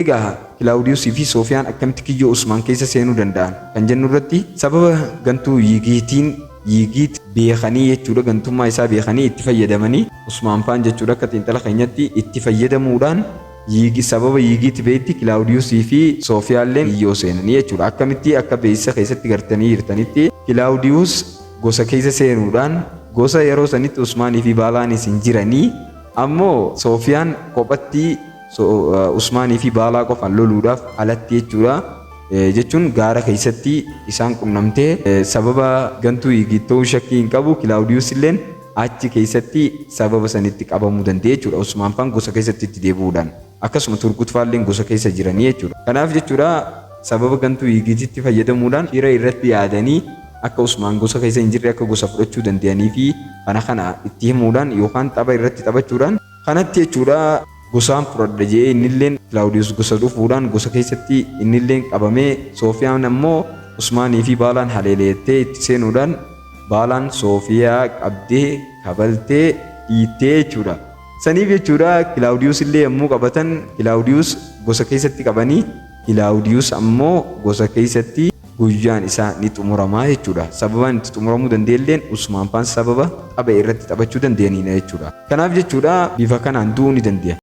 Egaa Kilaawudiyuusii fi Soofiyaan akkamitti kiyyoo Usmaan keessa seenuu danda'an kan jennu irratti sababa gantuu Yigiitiin Yigiit beekanii jechuudha gantummaa isaa beekanii itti fayyadamanii Usmaan faan jechuudha akka xiinxala keenyatti itti fayyadamuudhaan Yiigi sababa Yigiit beetti Kilaawudiyuusii fi Soofiyaalleen kiyyoo seenanii jechuudha. Akkamitti akka beeksisa keessatti gartanii jirtanitti Kilaawudiyuus gosa keessa seenuudhaan gosa yeroo sanitti Usmaanii fi Baalaanis hin jiranii ammoo Soofiyaan kophatti Usmaanii fi Baalaa qofaan loluudhaaf alatti jechuudha. Jechuun gaara keessatti isaan qunnamtee sababa gantuu Yigiit ta'uu shakkii hin qabu Kilaawudiyuus illeen achi keessatti sababa sanitti qabamuu danda'e jechuudha. Usmaan faan gosa keessatti itti deebi'uudhaan. Akkasuma Turgut faalleen gosa keessa jiranii jechuudha. Kanaaf jechuudha sababa gantuu Yigiititti fayyadamuudhaan shira irratti yaadanii akka Usmaan gosa keessa hin jirre akka gosa fudhachuu danda'anii fi kana kana itti himuudhaan yookaan tapha irratti taphachuudhaan kanatti jechuudha gosaan fudhadha je'ee innilleen Kilaawudiyus gosa dhufuudhaan gosa keessatti innilleen qabamee Soofiyaan ammoo Usmaanii fi Baalaan haleeleettee itti seenuudhaan Baalaan Soofiyaa qabdee kabaltee dhiittee jechuudha. Saniif jechuudha Kilaawudiyus illee yommuu qabatan Kilaawudiyus gosa keessatti qabanii Kilaawudiyus ammoo gosa keessatti guyyaan isaa ni xumurama jechuudha. Sababaan itti xumuramuu danda'elleen Usmaan faan sababa tapha irratti taphachuu danda'aniidha jechuudha. Kanaaf jechuudha bifa kanaan du'uu ni danda'a.